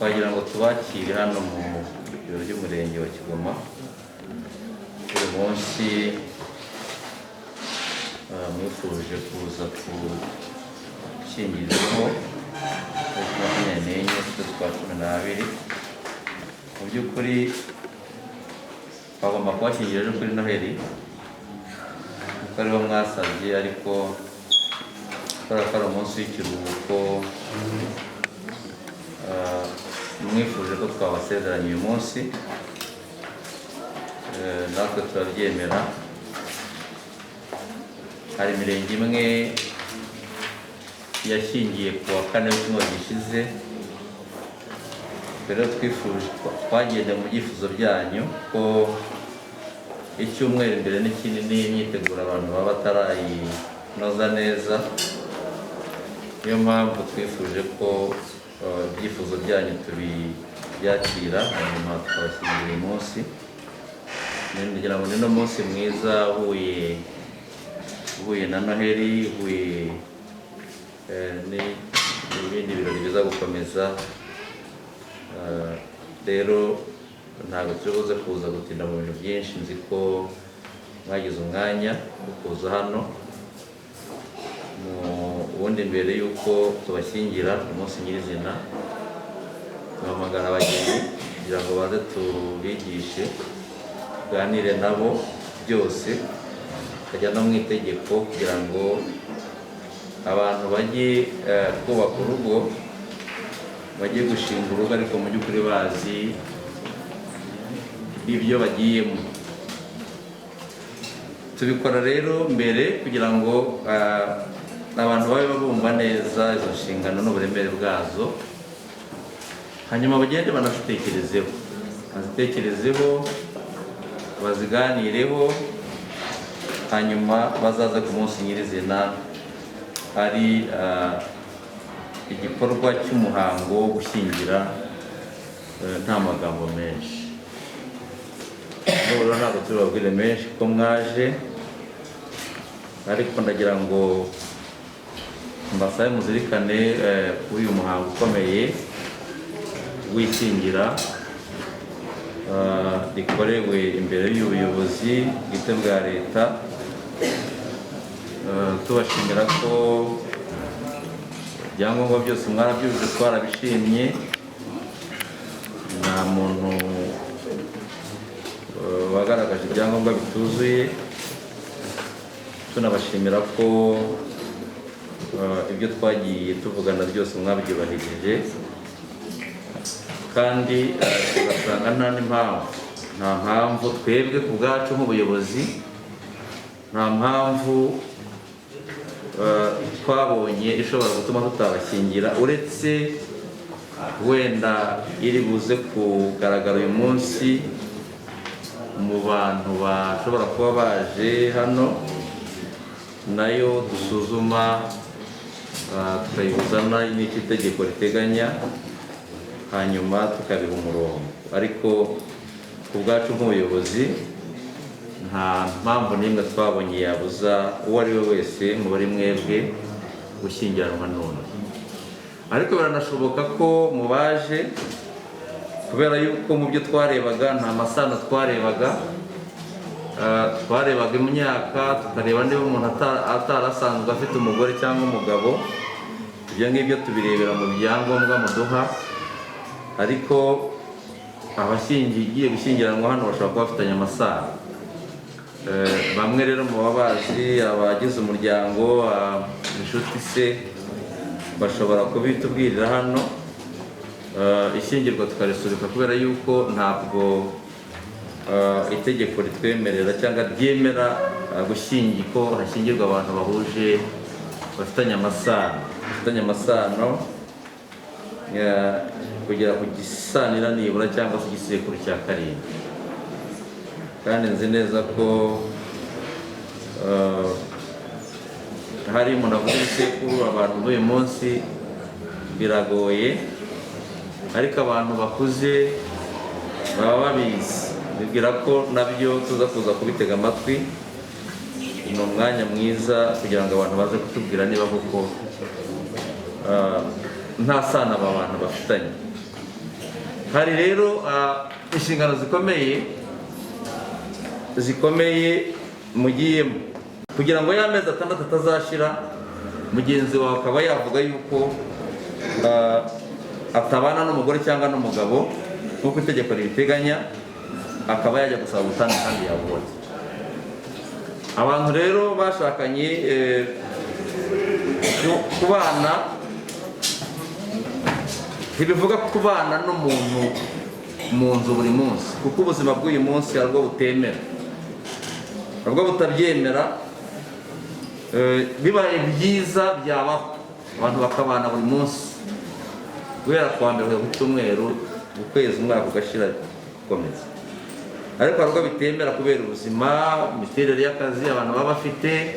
Twagira ngo tubakire hano mu biro by'umurenge wa Kigoma uyu munsi. Mwifuje kuza gushyingirwaho tariki 24 z'ukwezi kwa 12. Mu by'ukuri twagomba kubashyingira ejo kuri Noheli kuko ariho mwasabye, ariko kubera ko ari umunsi w'ikiruhuko, mwifuje ko twabasezeranya uyu munsi. Natwe turabyemera. Hari imirenge imwe yashyingiye ku wa kane w'icyumweru gishize. Rero twifuje, twagenda mu byifuzo byanyu ko icyumweru imbere ni kinini, imyiteguro abantu baba batarayinoza neza. Niyo mpamvu twifuje ko ibyifuzo byanyu tubibyakira, hanyuma tukabashyingira uyu munsi. Ngira ngo ni n'umunsi mwiza uhuye na Noheli, uhuye n'ibindi birori biza gukomeza. Rero ntabwo turi buze kuza gutinda mu bintu byinshi. Nzi ko mwagize umwanya wo kuza hano. Ubundi mbere y'uko tubashyingira, umunsi nyirizina, duhamagara abageni kugira ngo baze tubigishe, tuganire nabo byose, tukajya no mu itegeko kugira ngo abantu bajye kubaka urugo, bajye gushinga urugo, ariko mu by'ukuri bazi ibyo bagiyemo. Tubikora rero mbere kugira ngo abantu babe bumva neza izo nshingano n'uburemere bwazo, hanyuma bagende banazitekerezeho, bazitekerezeho, baziganireho, hanyuma bazaze ku munsi nyirizina ari igikorwa cy'umuhango wo gushyingira, nta magambo menshi. Nubwo ntabwo turi babwire menshi ko mwaje, ariko ndagira ngo mbasabe muzirikane kuri uyu muhango ukomeye w'ishyingira rikorewe imbere y'ubuyobozi bwite bwa leta. Tubashimira ko ibyangombwa byose mwarabyujuje, twarabishimye. Nta muntu wagaragaje ibyangombwa bituzuye. Tunabashimira ko ibyo twagiye tuvugana byose mwabyubahirije, kandi tugasanga nta n'impamvu, nta mpamvu twebwe ku bwacu nk'ubuyobozi, nta mpamvu twabonye ishobora gutuma tutabashyingira, uretse wenda iri buze kugaragara uyu munsi mu bantu bashobora kuba baje hano, nayo dusuzuma, tukayihuza n'icyo itegeko riteganya, hanyuma tukabiha umurongo. Ariko ku bwacu nk'ubuyobozi nta mpamvu n'imwe twabonye yabuza uwo ari we wese muri mwebwe gushyingiranwa n'undi. Ariko biranashoboka ko mu baje, kubera yuko mu byo twarebaga nta masano twarebaga, twarebaga imyaka, tukareba niba umuntu atarasanzwe afite umugore cyangwa umugabo. Ibyo ngibyo tubirebera mu byangombwa muduha. Ariko abashyingiye gushyingiranwa hano bashobora kuba bafitanye amasano. Bamwe rero mu babazi, abagize umuryango, inshuti se, bashobora kubitubwirira hano. Ishyingirwa tukarisubika, kubera yuko ntabwo itegeko ritwemerera cyangwa ryemera ko hashyingirwa abantu bahuje, bafitanye amasano kugera ku gisanira nibura cyangwa se igisekuru cya karindwi. Kandi nzi neza ko hari umuntu avuga ibisekuru, abantu b'uyu munsi biragoye, ariko abantu bakuze baba babizi. Bibwira ko nabyo tuza kuza kubitega amatwi. Ni umwanya mwiza kugira ngo abantu baze kutubwira niba koko nta sano aba bantu bafitanye. Hari rero inshingano zikomeye zikomeye mugiyemo kugira ngo ya mezi 6 atazashira, mugenzi wawe akaba yavuga yuko atabana n'umugore cyangwa n'umugabo nk'uko itegeko ribiteganya, akaba yajya gusaba ubutane kandi yabubona. Abantu rero bashakanye, kubana ntibivuga kubana n'umuntu mu nzu buri munsi, kuko ubuzima bw'uyu munsi hari ubwo butemera, hari ubwo butabyemera. Bibaye byiza byabaho abantu bakabana buri munsi guhera ku wa mbere kugeza ku cyumweru, ukwezi, umwaka ugashira gukomeza. Ariko hari ubwo bitemera kubera ubuzima, imiterere y'akazi abantu baba bafite,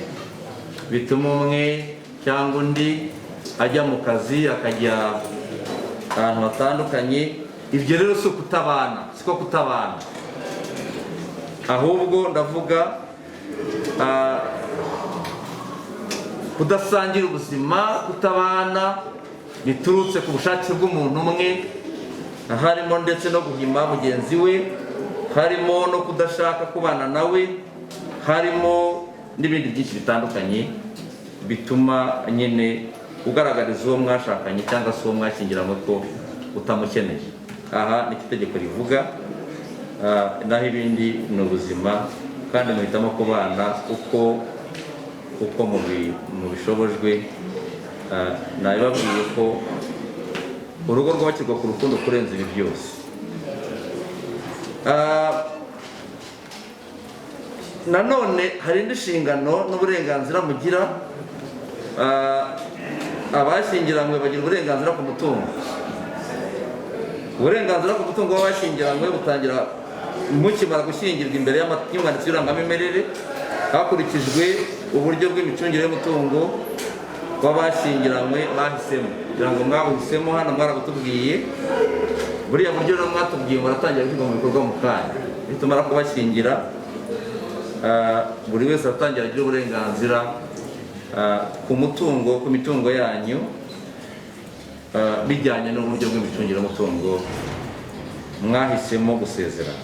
bituma umwe cyangwa undi ajya mu kazi, akajya ahantu hatandukanye. Ibyo rero si ukutabana, siko kutabana, ahubwo ndavuga kudasangira ubuzima, kutabana biturutse ku bushake bw'umuntu umwe, harimo ndetse no guhima mugenzi we, harimo no kudashaka kubana nawe, harimo n'ibindi byinshi bitandukanye bituma nyine ugaragariza uwo mwashakanye cyangwa se uwo mwashyingiranywe ko utamukeneye. Aha ni itegeko rivuga, naho ibindi ni ubuzima, kandi muhitamo kubana uko mubishobojwe. Nabibabwiye ko urugo rwubakirwa ku rukundo kurenza ibi byose. Nanone hari indi nshingano n'uburenganzira mugira. Abashyingiranywe bagira uburenganzira ku mutungo. Uburenganzira ku mutungo w'abashyingiranywe butangira mukimara gushyingirwa imbere y'umwanditsi w'irangamimerere, hakurikijwe uburyo bw'imicungire y'umutungo w'abashyingiranywe bahisemo. Kugira ngo mwawuhisemo hano mwarabutubwiye, buriya buryo rero mwatubwiye muratangira gushyirwa mu bikorwa mu kanya nitumara kubashyingira. Buri wese aratangira agira uburenganzira ku mutungo, ku mitungo yanyu, bijyanye n'uburyo bw'imicungire y'umutungo mwahisemo gusezerana.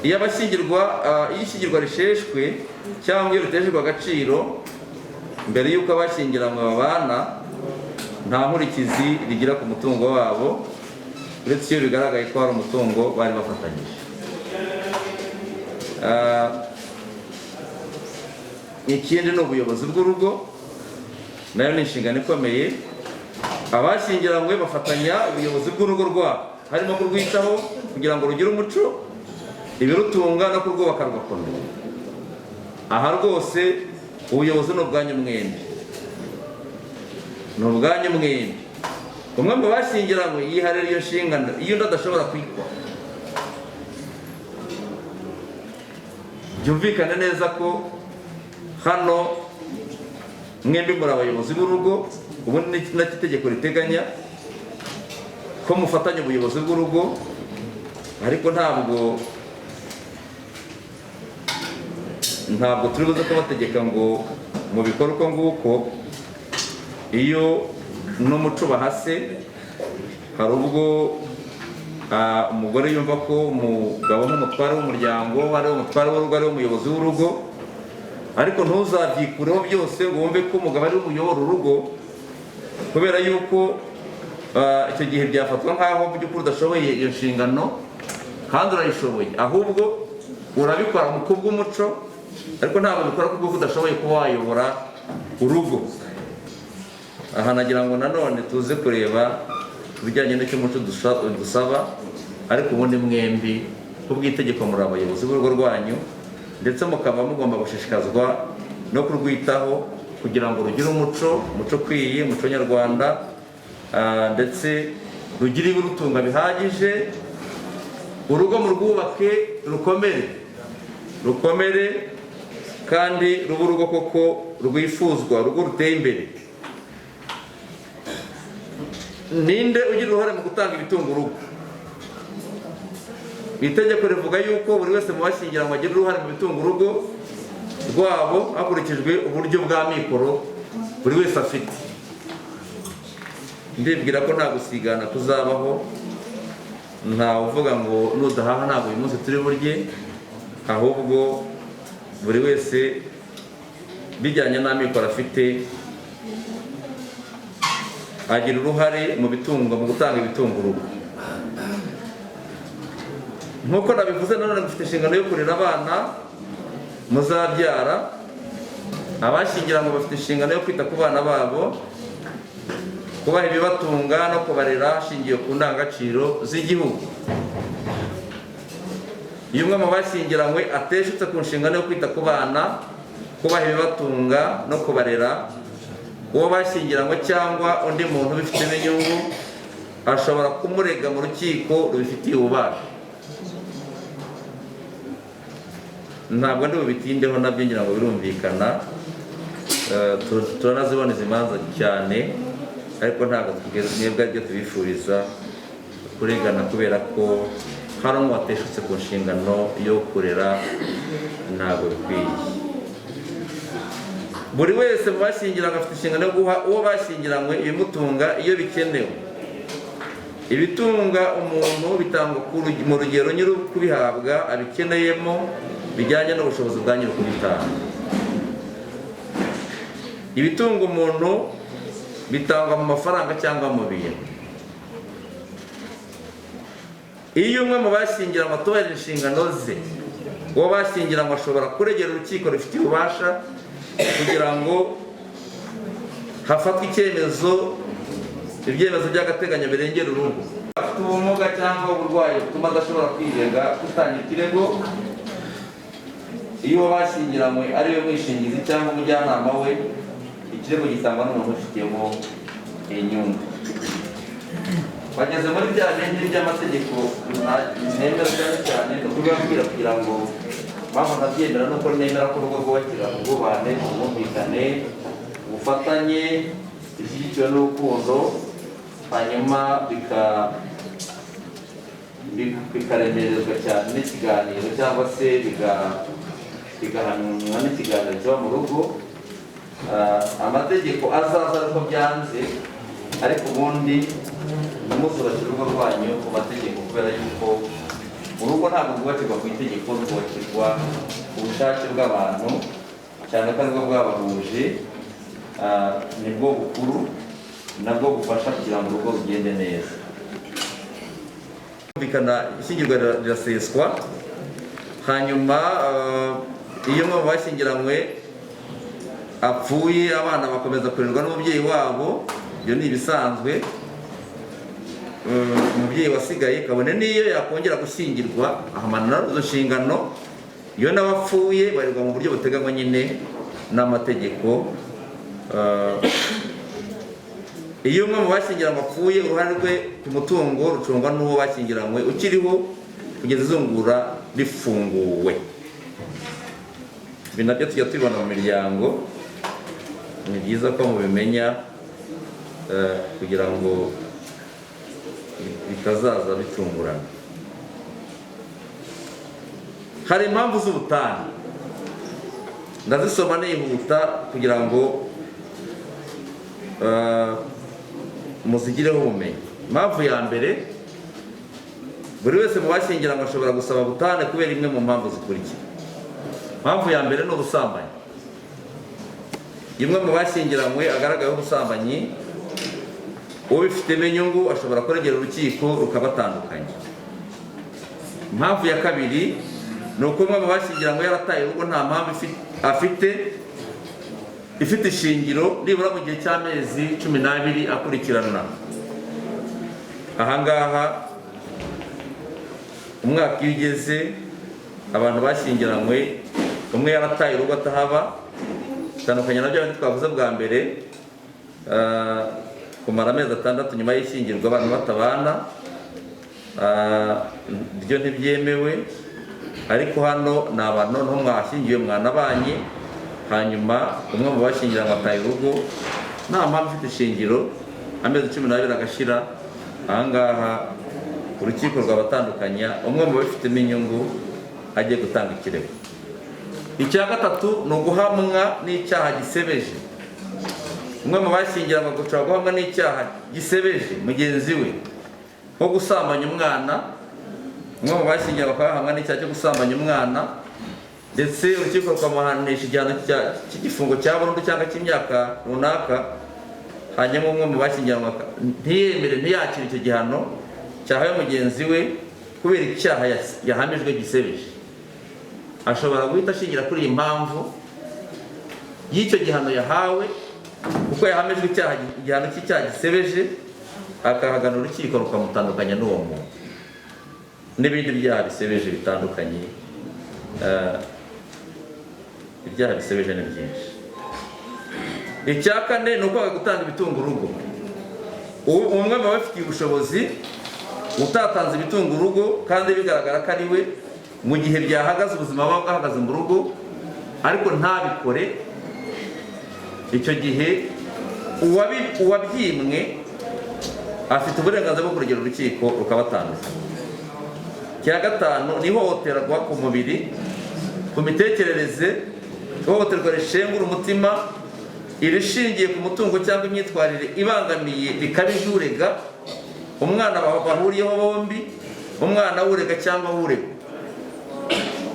Iyo abashyingirwa, iyo ishyingirwa risheshwe cyangwa iyo riteshejwe agaciro mbere y'uko abashyingiranywe babana, nta nkurikizi rigira ku mutungo wabo, uretse iyo bigaragaye ko hari umutungo bari bafatanyije. Ikindi ni ubuyobozi bw'urugo, nayo ni inshingano ikomeye. Abashyingiranywe bafatanya ubuyobozi bw'urugo rwabo, harimo kurwitaho kugira ngo rugire umuco, ibirutunga no kurwubaka rugakomera. Aha rwose ubuyobozi ni ubwanyu mwembi, ni ubwanyu mwembi. Umwe mu bashyingiranywe yiharira iyo nshingano iyo undi adashobora kuyikora. Byumvikane neza ko hano mwembi muri abayobozi b'urugo. Ubundi ni nacyo itegeko riteganya, ko mufatanya ubuyobozi bw'urugo, ariko ntabwo turi buze kubategeka ngo mubikore uko nguko. Iyo n'umuco bahase, hari ubwo umugore yumva ko umugabo nk'umutware w'umuryango ari umutware w'urugo, ari umuyobozi w'urugo, ariko ntuzabyikureho byose ngo wumve ko umugabo ari we uyobora urugo, kubera yuko icyo gihe byafatwa nk'aho mu by'ukuri udashoboye iyo nshingano, kandi urayishoboye. Ahubwo urabikora mu kubw'umuco, ariko ntabwo ubikora kubw'uko udashoboye kuba wayobora urugo. Aha nagira ngo nanone tuze kureba ibijyanye n'icyo umuco dusaba, ariko ubundi mwembi kubw'itegeko muri abayobozi b'urugo rwanyu, ndetse mukaba mugomba gushishikazwa no kurwitaho kugira ngo rugire umuco, umuco ukwiye, umuco nyarwanda, ndetse rugire ibirutunga bihagije. Urugo murwubake rukomere, rukomere kandi rube urugo koko rwifuzwa, urugo ruteye imbere. Ninde ugira uruhare mu gutanga ibitunga urugo? Itegeko rivuga yuko buri wese mu bashyingiranywe agira uruhare mu bitunga urugo rwabo hakurikijwe uburyo bwa mikoro buri wese afite. Ndibwira ko nta gusigana kuzabaho, ntawe uvuga ngo nudahaha ntabwo uyu munsi turi burye, ahubwo buri wese bijyanye n'amikoro afite agira uruhare mu bitungo, mu gutanga ibitunga urugo. Nk'uko nabivuze, nanone mufite inshingano yo kurera abana muzabyara. Abashyingiranywe bafite inshingano yo kwita ku bana babo, kubaha ibibatunga no kubarera hashingiwe ku ndangagaciro z'igihugu. Iyo umwe mu bashyingiranywe ateshutse ku nshingano yo kwita ku bana, kubaha ibibatunga no kubarera, uwo bashyingiranywe cyangwa undi muntu ubifitemo inyungu ashobora kumurega mu rukiko rubifitiye ububasha. Ntabwo ndi bubitindeho, nabyo ngira ngo birumvikana. Turanazibona izi manza cyane, ariko ntabwo twigeze mwebwe aribyo tubifuriza kuregana kubera ko hari umwe wateshutse ku nshingano yo kurera, ntabwo bikwiye. Buri wese mu bashyingiranywe afite inshingano yo guha uwo bashyingiranywe ibimutunga iyo bikenewe. Ibitunga umuntu bitangwa mu rugero nyiri kubihabwa abikeneyemo, bijyanye n'ubushobozi bwa nyiri kubitanga. Ibitunga umuntu bitangwa mu mafaranga cyangwa mu bintu. Iyo umwe mu bashyingiranywe atubahirije inshingano ze, uwo bashyingiranywe ashobora kuregera urukiko rufitiye ububasha kugira ngo hafatwe icyemezo, ibyemezo by'agateganyo birengera urugo. Afite ubumuga cyangwa uburwayi butuma adashobora kwirega, gutanga ikirego, iyo uwo bashyingiranywe ari we mwishingizi cyangwa umujyanama we, ikirego gitangwa n'umuntu ubifitiyemo inyungu. Bageze muri bya bindi by'amategeko nemera cyane cyane, ni ukubibabwira kugira ngo mpamvu ntabyemera nuko nemera ko urugo rwubakira ubwubahane, ubwumvikane, ubufatanye bishyigikiwe n'urukundo, hanyuma bikaremerezwa cyane n'ikiganiro cyangwa se bigahanwa n'ikiganiro kiba mu rugo. Amategeko azaza ariko byanze, ariko ubundi ntimuzubakire urugo rwanyu ku mategeko, kubera yuko urugo ntabwo rwubakirwa ku itegeko, rwubakirwa ku bushake bw'abantu, cyane ko aribwo bwabahuje. Nibwo bukuru nabwo bufasha kugira ngo urugo rugende neza. Kumvikana, ishyingirwa riraseswa. Hanyuma iyo umwe mu bashyingiranywe apfuye, abana bakomeza kurerwa n'umubyeyi wabo, ibyo ni ibisanzwe. Umubyeyi wasigaye, kabone n'iyo yakongera gushyingirwa, ahamanura izo nshingano. Iyo nawe apfuye, barerwa mu buryo buteganywa nyine n'amategeko. Iyo umwe mu bashyingiranywe apfuye, uruhare rwe ku mutungo rucungwa n'uwo bashyingiranywe ukiriho kugeza izungura rifunguwe. Ibi nabyo tujya tubibona mu miryango, ni byiza ko mubimenya kugira ngo bitazaza bitungurana. Hari impamvu z'ubutane, ndazisoma nihuta kugira ngo muzigireho ubumenyi. Impamvu ya mbere, buri wese mu bashyingiranywe ashobora gusaba butane kubera imwe mu mpamvu zikurikira. Impamvu ya mbere ni ubusambanyi. Imwe mu bashyingiranywe agaragayeho ubusambanyi, ubifitemo inyungu ashobora kuregera urukiko rukabatandukanya. Impamvu ya kabiri ni uko umwe mu bashyingiranywe yarataye urugo nta mpamvu afite ifite ishingiro, nibura mu gihe cy'amezi 12 akurikirana. Ahangaha umwaka iyo ugeze, abantu bashyingiranywe umwe yarataye urugo atahaba, bitandukanye na bya bindi twavuze bwa mbere, kumara amezi 6 nyuma y'ishyingirwa abantu batabana, byo ntibyemewe. Ariko hano ni abantu noneho mwashyingiwe, mwanabanye, hanyuma umwe mu bashyingiranywe ataye urugo nta mpamvu ifite ishingiro, amezi 12 agashira, ahangaha urukiko rwabatandukanya, umwe mu babifitemo inyungu agiye gutanga ikirego. Icya gatatu ni uguhamwa n'icyaha gisebeje. Umwe mu bashyingiranywe gushobora guhamwa n'icyaha gisebeje mugenzi we, nko gusambanya umwana. Umwe mu bashyingiranywe akaba yahamwa n'icyaha cyo gusambanya umwana, ndetse urukiko rukamuhanisha igihano cy'igifungo cya burundu cyangwa cy'imyaka runaka. Hanyuma umwe mu bashyingiranywe ntiyemere, ntiyakire icyo gihano cyahawe mugenzi we kubera icyaha yahamijwe gisebeje, ashobora guhita ashingira kuri iyi mpamvu y'icyo gihano yahawe, kuko yahamijwe icyaha, igihano cy'icyaha gisebeje, akahagana urukiko rukamutandukanya n'uwo muntu n'ibindi byaha bisebeje bitandukanye. Ibyaha bisebeje ni byinshi. Icya kane ni ukwanga gutanga ibitunga urugo. Umwe mu babifitiye ubushobozi utatanze ibitunga urugo kandi bigaragara ko ari we, mu gihe byahagaze, ubuzima buba bwahagaze mu rugo, ariko ntabikore, icyo gihe uwabyimwe afite uburenganzira bwo kuregera urukiko rukabatandukanya. Icya gatanu ni ihohoterwa ku mubiri, ku mitekerereze, ihohoterwa rishengura umutima, irishingiye ku mutungo cyangwa imyitwarire ibangamiye bikabije urega, umwana bahuriyeho bombi, umwana w'urega cyangwa w'uregwa.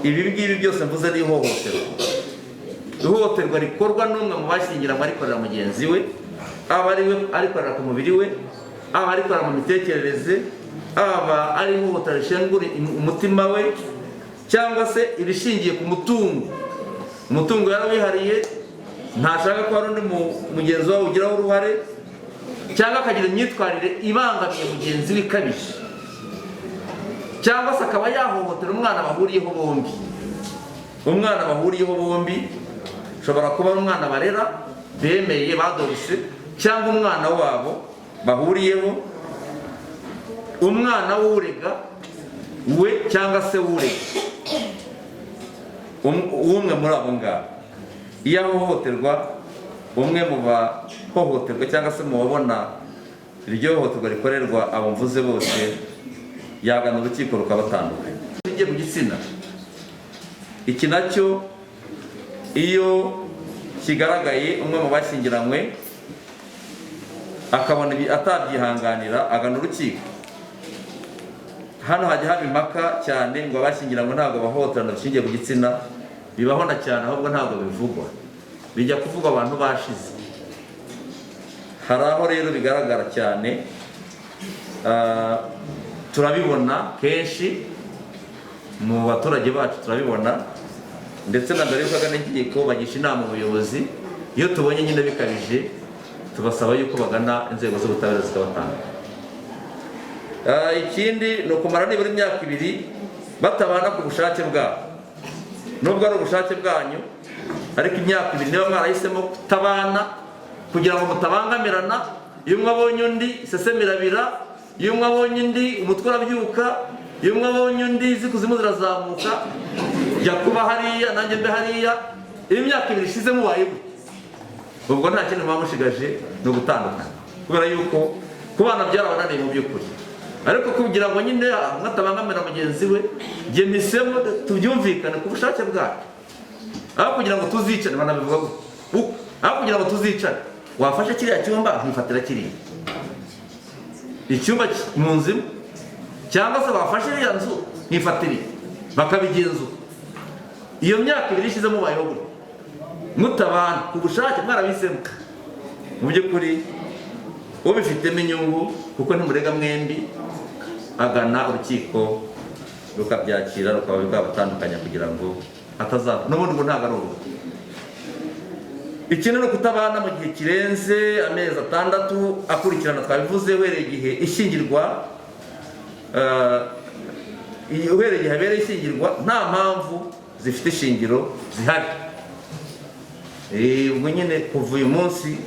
Ibi ngibi byose mvuze ni ihohoterwa, ihohoterwa rikorwa n'umwe mu bashyingiranywe arikorera mugenzi we, aba ari we arikorera ku mubiri we, aba arikorera mu mitekerereze, aba ari ihohoterwa rishengura umutima we, cyangwa se irishingiye ku mutungo. Umutungo yarawihariye, ntashaka ko hari undi mugenzi wawe ugiraho uruhare, cyangwa akagira imyitwarire ibangamiye mugenzi we ikabije, cyangwa se akaba yahohotera umwana bahuriyeho bombi. Umwana bahuriyeho bombi ushobora kuba ari umwana barera bemeye, badoruse, cyangwa umwana wabo bahuriyeho, umwana w'urega we cyangwa se w'urega, w'umwe muri abo ngabo. Iyo ahohoterwa, umwe mu bahohoterwa cyangwa se mu babona iryo hohoterwa rikorerwa abo mvuze bose, yagana urukiko rukabatandukanya. Tujye ku gitsina. Iki nacyo iyo kigaragaye, umwe mu bashyingiranywe akabona ibi atabyihanganira, agana urukiko. Hano hajya haba impaka cyane ngo abashyingiranywe ntabwo bahohoterana bishingiye ku gitsina. Bibaho na cyane, ahubwo ntabwo bivugwa, bijya kuvugwa abantu bashize. Hari aho rero bigaragara cyane, turabibona kenshi mu baturage bacu, turabibona ndetse na mbere y'uko agana inkiko bagisha inama ubuyobozi. Iyo tubonye nyine bikabije, tubasaba yuko bagana inzego z'ubutabera zikabatanga. Ikindi ni ukumara nibura imyaka 2 batabana ku bushake bwabo. Nubwo ari ubushake bwanyu, ariko imyaka 2 niba mwarahisemo kutabana kugira ngo mutabangamirana, iyo umwe abonye undi isesemirabira, iyo umwe abonye undi umutwe urabyuka, iyo umwe abonye undi izikuzimu zirazamuka, jya kuba hariya nanjye mbe hariya. Iyo imyaka 2 ishize mubaye gutya, ubwo nta kindi muba mushigaje, ni ugutandukana, kubera yuko kubana byarabananiye mu by'ukuri. Ariko kugira ngo nyine umwe atabangamira mugenzi we, jye mpisemo tubyumvikane ku bushake bwacu, aho kugira ngo tuzicane. Banabivuga gutya, aho kugira ngo tuzicane, wafashe kiriya cyumba nkifatira kiriya icyumba mu nzu imwe, cyangwa se wafashe iriya nzu nkifatira iyi, bakabigenzura. Iyo myaka 2 ishize mubayeho gutya mutabana ku bushake, mwarabihisemo, mu by'ukuri ubifitemo inyungu, kuko ntimurega mwembi, agana urukiko rukabyakira, rukaba rwabatandukanya kugira ngo atazava n'ubundi ngo ntabwo ari urugo. Ikindi ni ukutabana mu gihe kirenze amezi 6 akurikirana. Twabivuze, uhereye igihe ishyingirwa, uhereye igihe habereye ishyingirwa, nta mpamvu zifite ishingiro zihari. Ubwo nyine kuva uyu munsi,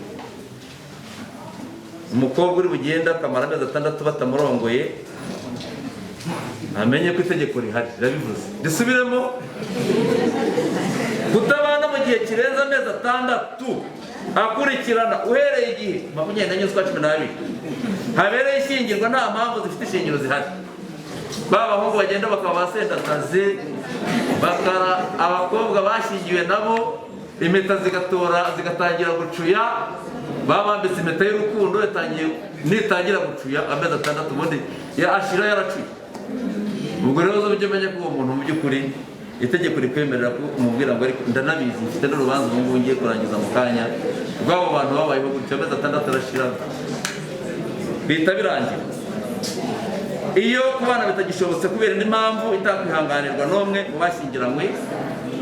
umukobwa uri bugende akamara amezi 6 batamurongoye, amenye ko itegeko rihari rirabivuze. Risubiremo: kutabana mu gihe kirenze amezi 6 akurikirana uhereye igihe 24 z'ukwa 12 habereye ishyingirwa, nta mpamvu zifite ishingiro zihari. Ba bahungu bagenda bakaba ba sendakazi, bakara abakobwa bashyingiwe nabo, impeta zigatora zigatangira gucuya. Babambitse impeta y'urukundo, yatangiye nitangira gucuya amezi 6, ubundi ashira yaracuye. Ubwo rero ujye umenya ko uwo muntu mu by'ukuri itegeko rikwemerera ko umubwira ngo ariko ndanabizi, mfite n'urubanza ubu ngubu ngiye kurangiza mu kanya rw'abo bantu babayeho gutyo, amezi 6 arashira bihita birangira. Iyo kubana bitagishobotse kubera indi mpamvu itakwihanganirwa n'umwe mu bashyingiranywe,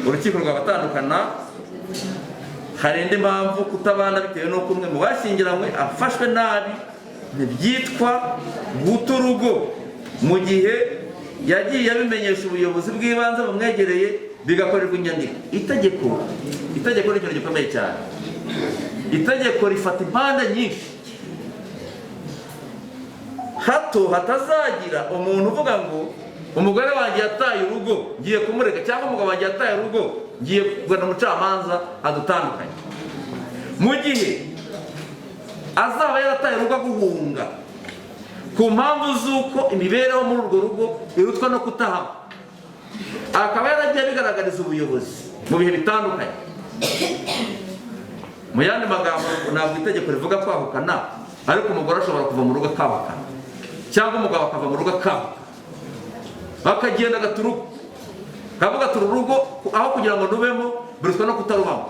urukiko rwabatandukana. Hari indi mpamvu: kutabana bitewe n'uko umwe mu bashyingiranywe afashwe nabi ntibyitwa guta urugo mu gihe yagiye abimenyesha ubuyobozi bw'ibanze bumwegereye, bigakorerwa inyandiko. Itegeko ni ikintu gikomeye cyane. Itegeko rifata impande nyinshi, hato hatazagira umuntu uvuga ngo umugore wanjye yataye urugo, ngiye kumureka, cyangwa umugabo wanjye yataye urugo, ngiye kugana umucamanza adutandukanye. Mu gihe azaba yarataye urugo aguhunga ku mpamvu z'uko imibereho muri urwo rugo irutwa no kutahaba, akaba yaragiye abigaragariza ubuyobozi mu bihe bitandukanye. Mu yandi magambo, ntabwo itegeko rivuga kwahukana, ariko umugore ashobora kuva mu rugo akahukana, cyangwa umugabo akava mu rugo akahukana, akagenda agata urugo, kavuga ati: "Uru rugo aho kugira ngo nubemo birutwa no kutarubamo."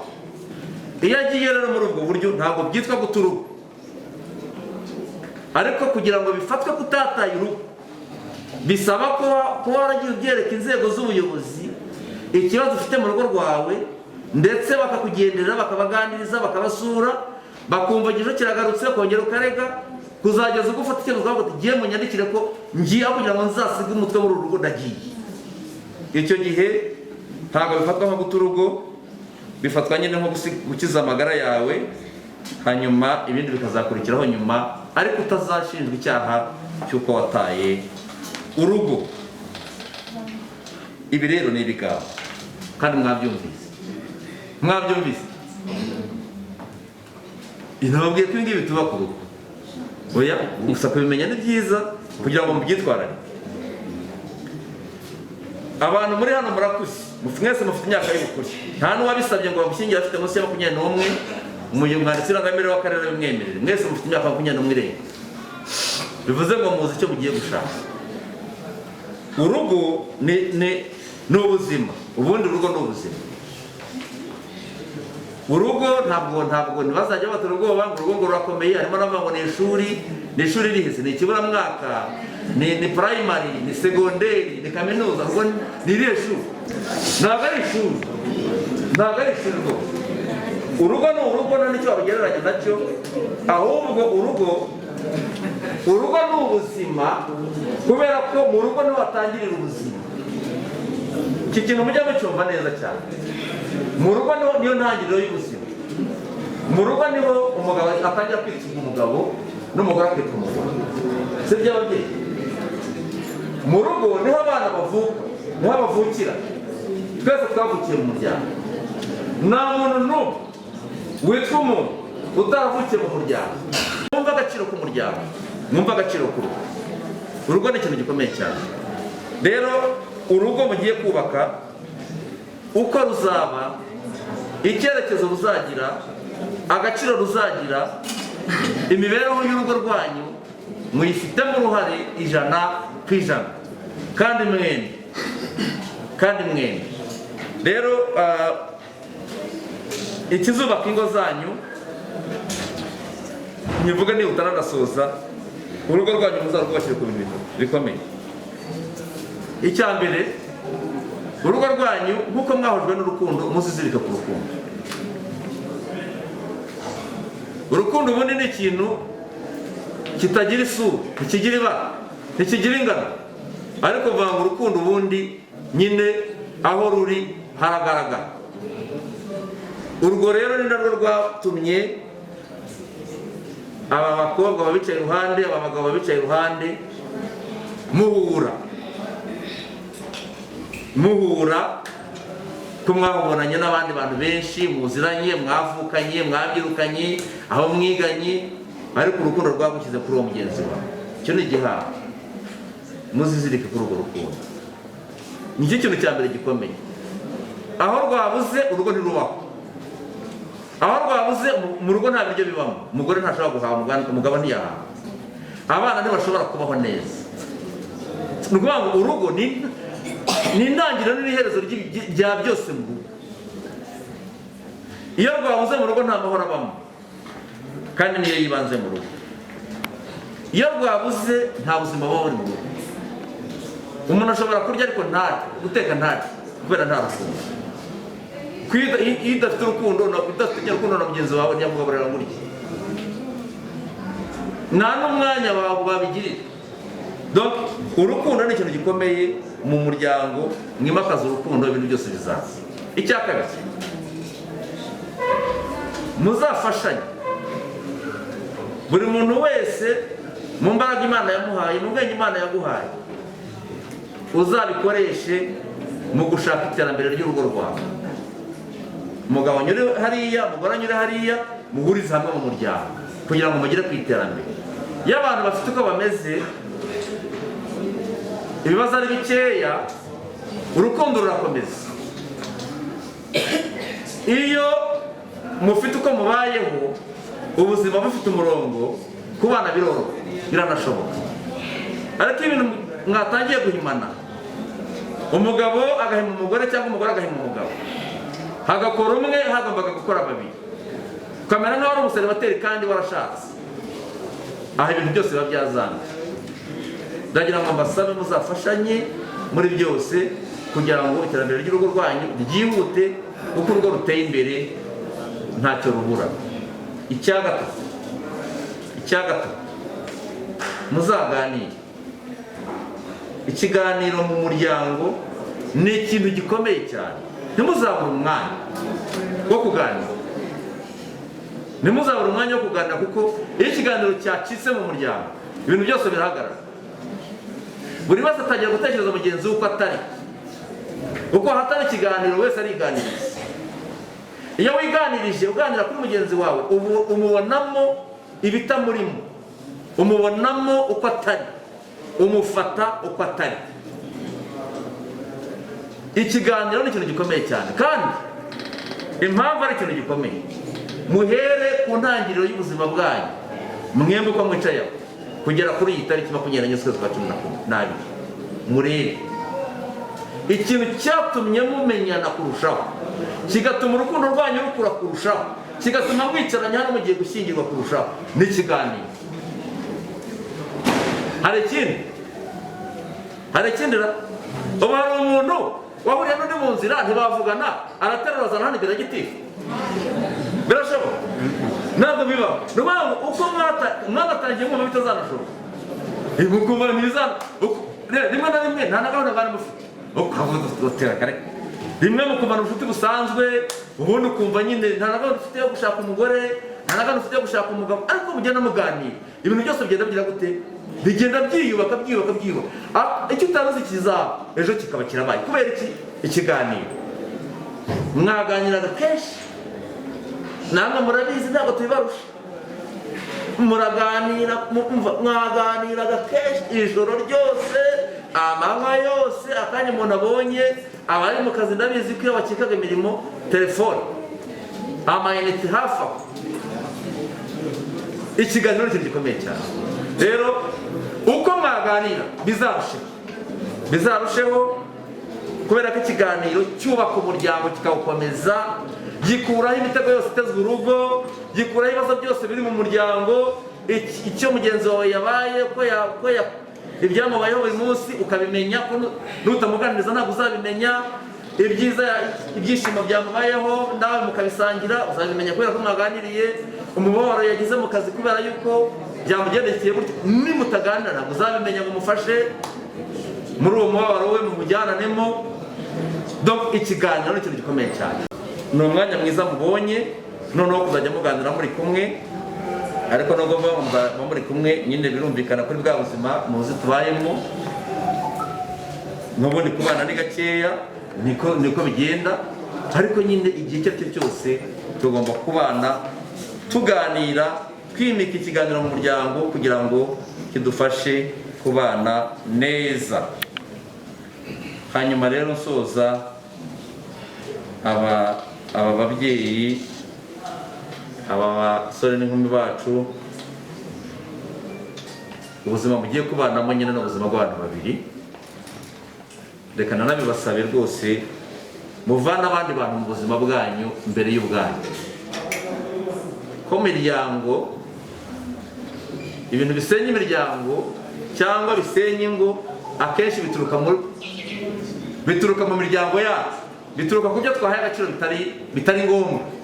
Iyo agiye rero muri ubwo buryo, ntabwo byitwa guta urugo, ariko kugira ngo bifatwe kutataye urugo bisaba kuba waragiye ubyereka inzego z'ubuyobozi ikibazo ufite mu rugo rwawe, ndetse bakakugenderera, bakabaganiriza, bakabasura, bakumva igihe kiragarutse, kongera ukarega, kuzageza ubwo ufata icyemezo ukavuga uti: "Ngiye, munyandikire ko ngiye, aho kugira ngo nzasige umutwe muri uru rugo ndagiye." Icyo gihe ntabwo bifatwa nko guta urugo, bifatwa nyine nko gukiza amagara yawe, hanyuma ibindi bikazakurikiraho nyuma, ariko utazashinjwa icyaha cy'uko wataye urugo. Ibi rero ni ibigambo kandi mwabyumvise, mwabyumvise. Nababwiye ko ibi ngibi bituba ku rugo. Oya, gusa kubimenya ni byiza kugira ngo mubyitwararike. Abantu muri hano murakuze, mwese mufite imyaka y'ubukure. Nta n'uwabisabye ngo bamushyingire afite munsi ya 21. Umwanditsi w'irangamimerere w'akarere abimwemerere. Mwese mufite imyaka 21 irenga, bivuze ngo muzi icyo mugiye gushaka. Urugo ni ubuzima. Ubundi urugo ni ubuzima. Urugo ntabwo ntibazajya batera ubwoba ngo urugo ngo rurakomeye. Harimo n'abavuga ngo ni ishuri. Ni ishuri rihise? Ni ikiburamwaka? Ni primary? Ni segonderi? Ni kaminuza? Ubwo ni irihe shuri? Ntabwo ari ishuri, ntabwo ari ishuri rwose. Urugo ni urugo, nta n'icyo warugereranya nacyo. Ahubwo urugo ni ubuzima, kubera ko mu rugo niho hatangirira ubuzima. Iki kintu mujya mucyumva neza cyane. Mu rugo niyo ntangiriro y'ubuzima. Mu rugo niho umugabo atangira kwitwa umugabo n'umugore akitwa umugore, si byo ababyeyi? Mu rugo niho abana bavuka, niho bavukira. Twese twavukiye mu muryango. Nta muntu n'umwe witwa umuntu utaravukiye mu muryango. Mwumva agaciro k'umuryango, mwumva agaciro k'urugo. Urugo ni ikintu gikomeye cyane. Rero urugo mugiye kubaka, uko ruzaba, icyerekezo ruzagira, agaciro ruzagira, imibereho y'urugo rwanyu muyifitemo uruhare 100%, kandi mwembi, kandi mwembi. Rero ikizubaka ingo zanyu, nkivuga niba utaranasoza, urugo rwanyu muzarwubakire ku bintu bitatu bikomeye. Icya mbere, urugo rwanyu nk'uko mwahujwe n'urukundo, muzizirike ku rukundo. Urukundo ubundi ni ikintu kitagira isura, ntikigira ibara, ntikigira ingano, ariko vanga urukundo ubundi nyine aho ruri haragaragara. Urwo rero ni narwo rwatumye aba bakobwa babicaye iruhande, aba bagabo babicaye iruhande, muhura, muhura ko mwahubonanye n'abandi bantu benshi muziranye, mwavukanye, mwabyirukanye, aho mwiganye, ariko urukundo rwagushyize kuri uwo mugenzi wawe. Icyo ni igihango. Muzizirike kuri urwo rukundo, nicyo kintu cya mbere gikomeye. Aho rwabuze, urugo ntirubaho. Aho rwabuze mu rugo nta biryo bibamo, umugore ntashobora guhaha, umugabo ntiyahaha, abana ntibashobora kubaho neza. Ni ukuvuga ngo urugo ni intangiriro n'iherezo rya byose mu rugo. Iyo rwabuze mu rugo nta mahoro abamo, kandi niyo yibanze mu rugo. Iyo rwabuze nta buzima buba buri mu rugo. Umuntu ashobora kurya ariko ntarye, guteka ntarye, kubera nta rukundo. Iyo udafite urukundo, udafite urukundo na mugenzi wawe, ntiyakugaburira ngo urye, nta n'umwanya wawe babigirira. Donc urukundo ni ikintu gikomeye mu muryango. Mwimakaza urukundo, ibintu byose bizaza. Icya kabiri, muzafashanye. Buri muntu wese mu mbaraga Imana yamuhaye, mu bwenge Imana yaguhaye, uzabikoreshe mu gushaka iterambere ry'urugo rwawe. Umugabo anyure hariya, umugore anyure hariya, muhurize hamwe mu muryango kugira ngo mugere ku iterambere. Iyo abantu bafite uko bameze, ibibazo ari bikeya, urukundo rurakomeza. Iyo mufite uko mubayeho, ubuzima bufite umurongo, kubana biroroha, biranashoboka. Ariko ibintu mwatangiye guhimana, umugabo agahima umugore cyangwa umugore agahima umugabo, hagakora umwe hagombaga gukora babiri, ukamera nk'aho ari umuseribateri kandi warashatse, aha ibintu byose biba byazambye. Ndagira ngo mbasabe muzafashanye muri byose kugira ngo iterambere ry'urugo rwanyu ryihute, kuko urugo ruteye imbere ntacyo rubura. Icya gatatu, muzaganire. Ikiganiro mu muryango ni ikintu gikomeye cyane. Ntimuzabure umwanya wo kuganira, ntimuzabure umwanya wo kuganira, kuko iyo ikiganiro cyacitse mu muryango, ibintu byose birahagarara. Buri wese atangira gutekereza mugenzi we uko atari, kuko ahatari ikiganiro wese ariganiriza. Iyo wiganirije, uganira kuri mugenzi wawe, umubonamo ibitamurimo, umubonamo uko atari, umufata uko atari. Ikiganiro ni ikintu gikomeye cyane. Kandi impamvu ari ikintu gikomeye, muhere ku ntangiriro y'ubuzima bwanyu mwembi uko mwicayeho kugera kuri iyi tariki 24 z'ukwezi kwa 12, murebe ikintu cyatumye mumenyana kurushaho, kigatuma urukundo rwanyu rukura kurushaho, kigatuma mwicaranye hano mugiye gushyingirwa kurushaho, n'ikiganiro. Hari ikindi, hari ikindi ra? Ubu hari umuntu wahuriye n'undi mu nzira ntibavugana, araterura azana hano imbere ya gitifu? Birashoboka? Ntabwo bibaho. Ni ukuvuga ngo uko mwanatangiye mwumva bitazanashoboka, mukumva ntibizana, rimwe na rimwe nta na gahunda mwari mufite, ukavuga utera kare, rimwe mukumva ubucuti busanzwe, ubundi ukumva nyine nta na gahunda ufite yo gushaka umugore, nta na gahunda ufite yo gushaka umugabo. Ariko mugenda muganira, ibintu byose bigenda bigira gute? Bigenda byiyubaka, byiyubaka, byiyubaka. Icyo utaruzi kizaba ejo kikaba kirabaye. Kubera iki? Ikiganiro. Mwaganiraga kenshi, namwe murabizi, ntabwo tubibarusha. Muraganira, mwaganiraga kenshi, ijoro ryose, amanywa yose, akanya umuntu abonye. Abari mu kazi, ndabizi ko iyo bakikaga imirimo, telefone, amayinite hafi aho. Ikiganiro ni ikintu gikomeye cyane. Rero uko mwaganira bizarusheho, bizarusheho, kubera ko ikiganiro cyubaka umuryango, kikawukomeza, gikuraho imitego yose itezwe urugo, gikuraho ibibazo byose biri mu muryango. Icyo mugenzi wawe yabaye, ko ibyamubayeho buri munsi ukabimenya, ko nutamuganiriza ntabwo uzabimenya. Ibyiza, ibyishimo byamubayeho nawe mukabisangira, uzabimenya kubera ko mwaganiriye. Umubabaro yagize mu kazi kubera yuko byamugendekeye gutya, nimutaganira ntabwo uzabimenya ngo umufashe muri uwo mubabaro we, mumujyananemo. Donc ikiganiro ni ikintu gikomeye cyane. Ni umwanya mwiza mubonye noneho kuzajya muganira muri kumwe. Ariko nubwo muba muri kumwe nyine, birumvikana kuri bwa buzima muzi tubayemo n'ubundi kubana ni gakeya, niko bigenda. Ariko nyine igihe icyo ari cyo cyose tugomba kubana tuganira, twimika ikiganiro mu muryango kugira ngo kidufashe kubana neza. Hanyuma rero nsoza, aba babyeyi Aba basore n'inkumi bacu, ubuzima mugiye kubanamo nyine ni ubuzima bw'abantu babiri. Reka nanabibasabe rwose, muvane abandi bantu mu buzima bwanyu mbere y'ubwanyu. Ko miryango, ibintu bisenya imiryango cyangwa bisenya ingo akenshi bituruka mu miryango yacu, bituruka ku byo twahaye agaciro bitari ngombwa.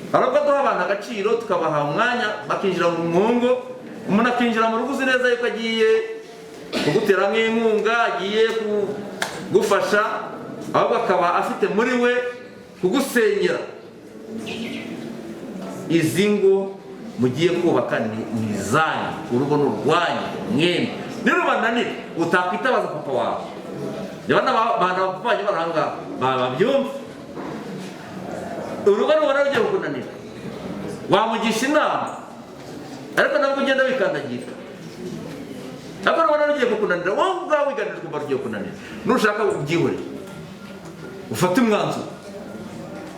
Hari ubwo duha abantu agaciro, tukabaha umwanya, bakinjira mu mwungo. Umuntu akinjira mu rugo uzi neza yuko agiye kugutera nk'inkunga, agiye kugufasha, ahubwo akaba afite muri we kugusenyera. Izi ngo mugiye kubaka ni izanyu, urugo ni urwanyu mwembi. Nirubananira, utakwitabaza papa wawe. Reba n'abantu papa banyu bari aha ngaha babyumva. Urugo nubona rugiye kukunanira, wamugisha inama, ariko nabwo ugenda wikandagira. Ariko nubona rugiye kukunanira, wowe ubwawe wiganira ukumva rugiye kukunanira, nushaka ubyihorere, ufate umwanzuro.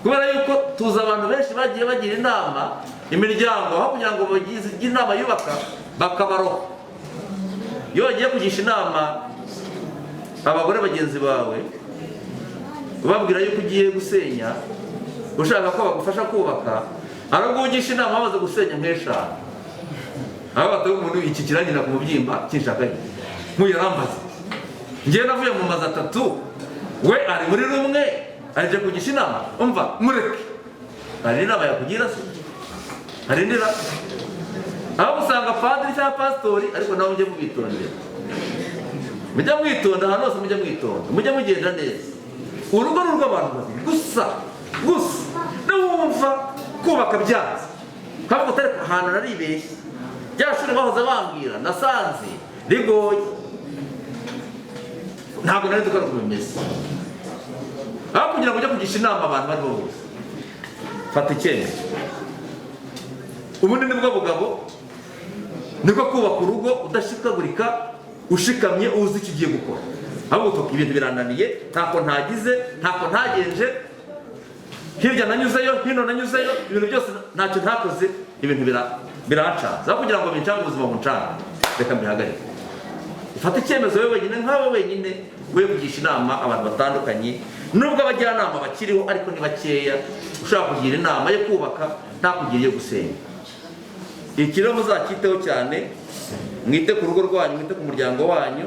Kubera yuko tuzi abantu benshi bagiye bagira inama imiryango, aho kugira ngo bagire inama yubaka bakabaroha. Iyo bagiye kugisha inama abagore bagenzi bawe, ubabwira yuko ugiye gusenya, ushaka ko bagufasha kubaka, hari ubwo ugisha inama bamaze gusenya nk'eshanu, aho batari umuntu iki kirangirira ku mubyimba kinshaka nk'uyu yarambaze. Ngewe navuye mu mazu atatu, we ari muri rumwe, aje kugisha inama. Umva, mureke, hari inama yakugira se? Hari indi aho usanga padiri cyangwa pasitori. Ariko nawe mujye mubitondera, mujye mwitonda ahantu hose, mujye mwitonda, mujye mugenda neza. Urugo ni urw'abantu babiri gusa gusa. Niwumva kubaka byanze, kavuga utari ahantu naribeshye, rya shuri bahoze bambwira nasanze rigoye, ntabwo nari nzi ko ari uko bimeze. Aho kugira ngo ujye kugisha inama abantu bariho bose, fata icyemezo. Ubundi nibwo bugabo, niko kubaka urugo udashikagurika, ushikamye, uzi icyo ugiye gukora. Ahubwo utoka ibintu birananiye, ntako ntagize, ntako ntagenje, hirya nanyuzeyo, hino nanyuzeyo, ibintu byose ntacyo ntakoze, ibintu birancanze. Aho kugira ngo bincange ubuzima buncange, reka mbihagarike. Ufate icyemezo wowe wenyine, nkawe wenyine, we kugisha inama abantu batandukanye. Nubwo abajyanama bakiriho, ariko ni bakeya. Ushobora kugira inama yo kubaka, nta kugira iyo gusenya. Iki rero muzacyiteho cyane, mwite ku rugo rwanyu, mwite ku muryango wanyu,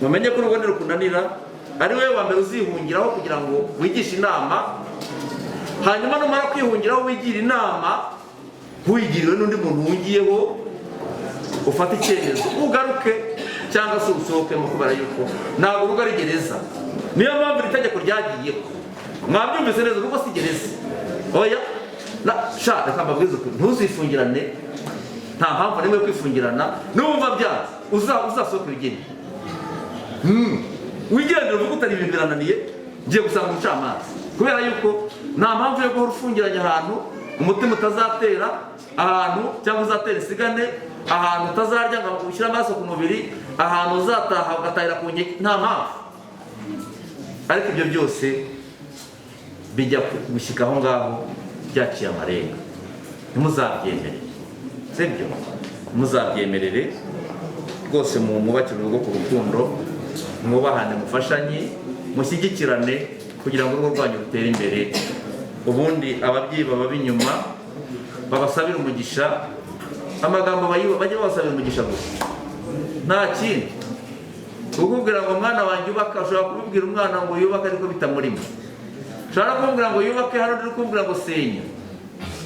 mumenye ko urugo nirukunanira ari wowe wa mbere uzihungiraho kugira ngo wigishe inama. Hanyuma numara kwihungiraho wigira inama, wigiriwe n'undi muntu wungiyeho, ufate icyemezo ugaruke cyangwa se usohokemo, kubera yuko ntabwo urugo ari gereza. Niyo mpamvu iri tegeko ryagiyeho. Mwabyumvise neza, urugo si gereza, oya. Na sha, reka mbabwize ukuri, ntuzifungirane, nta mpamvu n'imwe yo kwifungirana. Niwumva byanze, uzasohoke wigende. Wigendere, uvuge utari ibintu birananiye, ngiye gusanga umucamanza. Kubera yuko nta mpamvu yo guhora ufungiranye ahantu umutima utazatera, ahantu cyangwa uzatera isigane, ahantu utazarya ngo ushyire amaraso ku mubiri, ahantu uzataha ugatahira ku nkeke, nta mpamvu. Ariko ibyo byose bijya gushyika aho ngaho byaciye amarenga. Ntimuzabyemerere, sibyo? Ntimuzabyemerere rwose. Mu mwubakire urugo ku rukundo, mwubahane, mufashanye, mushyigikirane kugira ngo urugo rwanyu rutere imbere. Ubundi ababyeyi baba inyuma babasabira umugisha, amagambo bajye babasabira umugisha gusa, nta kindi. Kukubwira ngo mwana wanjye ubaka, ushobora kubibwira umwana ngo yubake ariko bitamurimo. Ushobora no kumubwira ngo yubake, hano uri kumubwira ngo senya.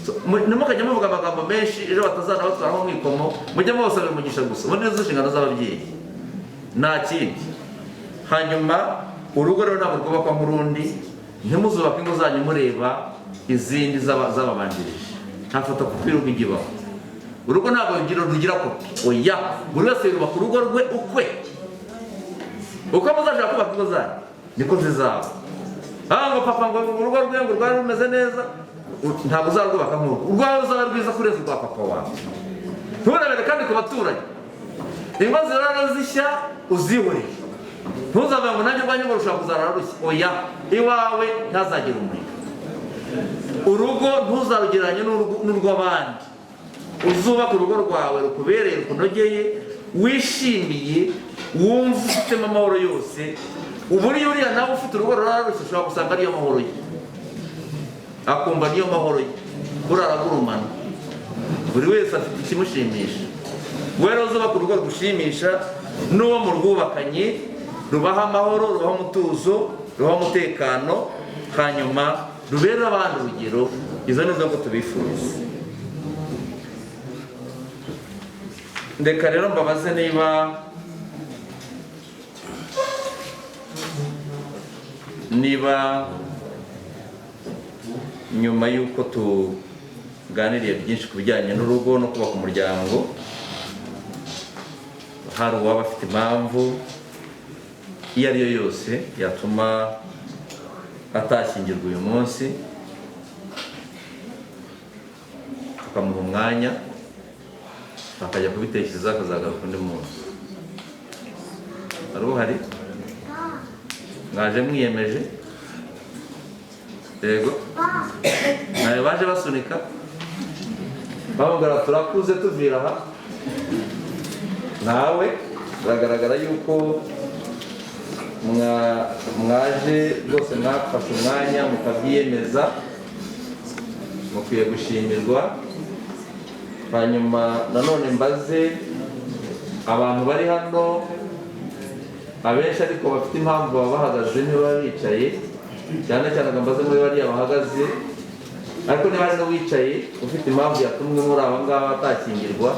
So, ntimukajye muvuga amagambo menshi, ejo batazanabatwaraho mwikomo. Mujye mubasabira umugisha gusa. Ubundi nizo nshingano z'ababyeyi, nta kindi. Hanyuma urugo rero ntabwo rwubakwa nk'urundi. Ntimuzubake ingo zanyu mureba izindi z'ababanjirije. Nta fotokopi y'urugo ijya ibaho. Urugo ntabwo rugira kopi, oya. Buri wese yubaka urugo rwe ukwe. Uko muzashaka kubaka ingo zanyu niko zizaba. Ah, ngo papa ngo urugo rwe ngo rwari rumeze neza, ntabwo uzarwubaka nk'urwo. Urwawe ruzaba rwiza kurenza urwa papa wawe. Nturebere kandi ku baturanyi. Ingo zirara zishya, uzihorere. Ntuzavuge ngo nanjye urwanjye ngo rushobora kuzarara rushya, oya. Iwawe ntazagire umuriro. Urugo ntuzarugereranye n'urw'abandi. Uzubaka urugo rwawe rukubereye, rukunogeye, wishimiye, wumva ufitemo amahoro yose. Uburyo uriya nawe ufite urugo rurarutse ushobora gusanga ariyo mahoro ye, akumva niyo mahoro ye, buraragurumana. Buri wese afite ikimushimisha. Wowe rero uzubaka urugo rugushimisha n'uwo murwubakanye, rubaha amahoro, rubaha umutuzo, rubaha umutekano, hanyuma rubere abandi urugero. Izo ni zo ngo tubifuriza. Ndeka rero mbabaze niba nyuma y'uko tuganiriye byinshi ku bijyanye n'urugo no kubaka umuryango, hari uwaba afite impamvu iyo ari yo yose yatuma atashyingirwa uyu munsi, tukamuha umwanya akajya kubitekereza, akazagaruka undi munsi. Hari uhari? Mwaje mwiyemeje? Yego, nawe baje basunika bamubwira turakuze tuvira aha. Nawe biragaragara yuko mwaje rwose, mwafashe umwanya mukabyiyemeza, mukwiye gushimirwa. Hanyuma nanone mbaze abantu bari hano, abenshi ariko bafite impamvu baba bahagaze ntibaba bicaye, cyane cyane ngo mbaze muri bariya bahagaze, ariko niba hari n'uwicaye ufite impamvu yatumwe muri aba ngaba atakingirwa,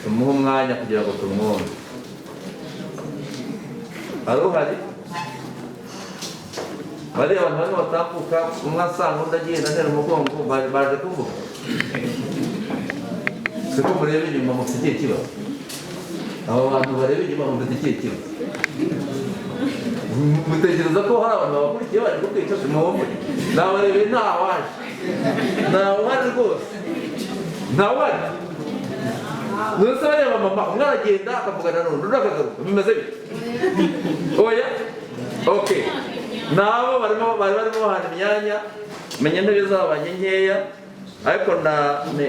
tumuhe umwanya kugira ngo tumwumve. Hari uhari? Bariya abantu barimo batambuka, umwe asanga undi agenda antera umugongo, baje kuvuga. Siko mureba inyuma mufite ikihe kibazo? Aba bantu bareba inyuma mufite ikihe kibazo? Mutekereza ko hari abantu babakurikiye baje kukwica? Simwumve, nabarebeye ntawaje, ntawuhari rwose, ntawuhari. Nonese bareba mama, umwe aragenda akavugana n'undi, undi akagaruka, bimeze bite? Oya, okay, nabo bari barimo bahana imyanya, menya intebe zabanye nkeya, ariko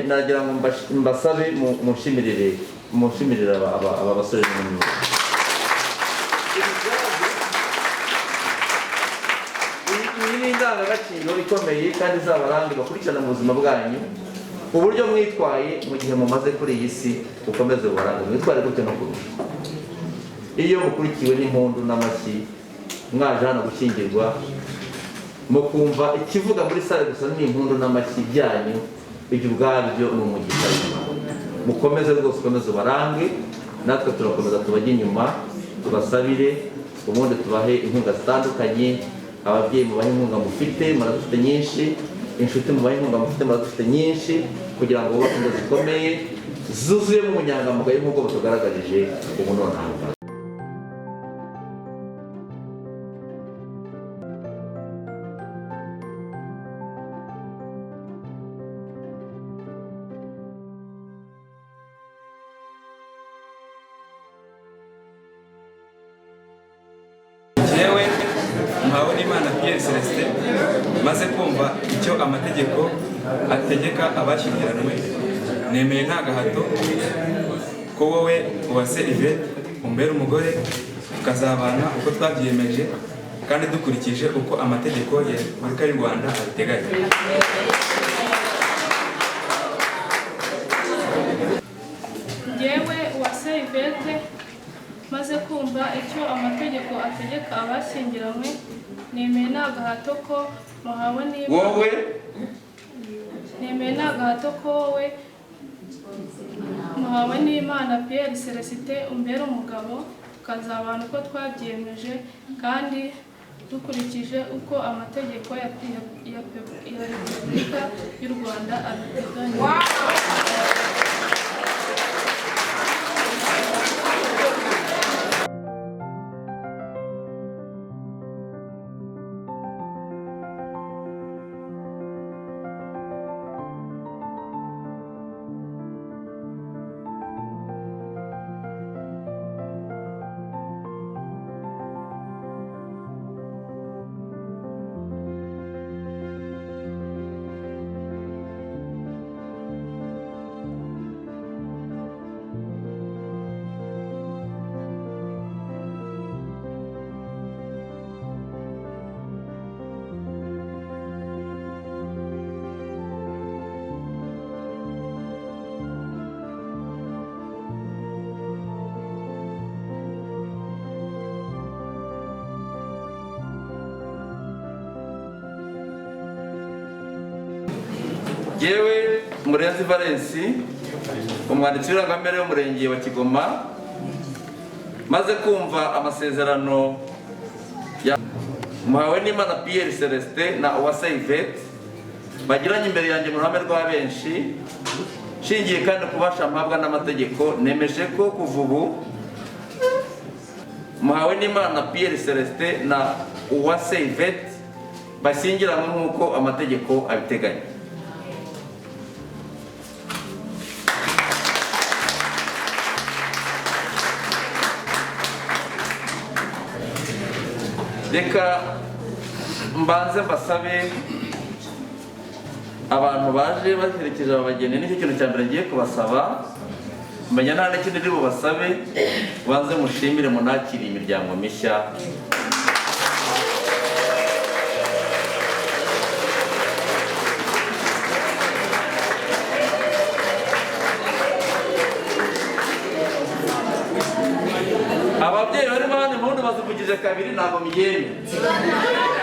nagira ngo mbasabe mushimirire aba basore n'inkumi. Iyi ni indangagaciro ikomeye kandi izabaranga, bakurikirana mu buzima bwanyu, uburyo mwitwaye mu gihe mumaze kuri iyi si, ukomeze bubarange, mwitware gute no kurusha. Iyo mukurikiwe n'impundu n'amashyi, mwaje hano gushyingirwa, mukumva ikivuga muri sale gusa ni impundu n'amashyi byanyu, ibyo ubwabyo ni umugisha. Mukomeze rwose, ukomeze ubarange, natwe turakomeza tubajye inyuma, tubasabire, ubundi tubahe inkunga zitandukanye. Ababyeyi mubahe inkunga mufite, murazifite nyinshi, inshuti mubahe inkunga mufite, murazifite nyinshi, kugira ngo bubake ingo zikomeye zuzuyemo ubunyangamugayo nk'uko butugaragarije ubu nonaha. Njyewe Muhawenimana Pierre Celestin, maze kumva icyo amategeko ategeka abashyingiranywe, nemeye nta gahato ko wowe Uwase Yvette umbera umugore, tukazabana uko twabyiyemeje kandi dukurikije uko amategeko ya Repubulika y'u Rwanda abiteganya. Njyewe Uwase Yvette, maze kumva icyo amategeko ategeka abashyingiranywe, nemeye nta gahato ko muhawe niba Wowe nemeye nta gahato ko wowe muhawe n'Imana Pierre Celestin umbera umugabo, tukazabana uko twabyiyemeje kandi dukurikije uko amategeko ya Repubulika y'u Rwanda abiteganya. Yewe Murenzi Valensi, umwanditsi w'irangamimerere w'umurenge wa Kigoma, maze kumva amasezerano ya Muhawenimana Pierre Celestin na Uwase Yvette bagiranye imbere yanjye mu ruhame rwa benshi, nshingiye kandi ku bubasha mpabwa n'amategeko, nemeje ko kuva ubu Muhawenimana Pierre Celestin na Uwase Yvette bashyingiranywe nk'uko amategeko abiteganya. Reka mbanze mbasabe abantu baje baherekeje aba bageni, nicyo kintu cya mbere ngiye kubasaba, menya nta n'ikindi ndi bubasabe, banze mushimire munakire imiryango mishya. Ababyeyi barimo hano impundu bazivugije kabiri, ntabwo mbyemera.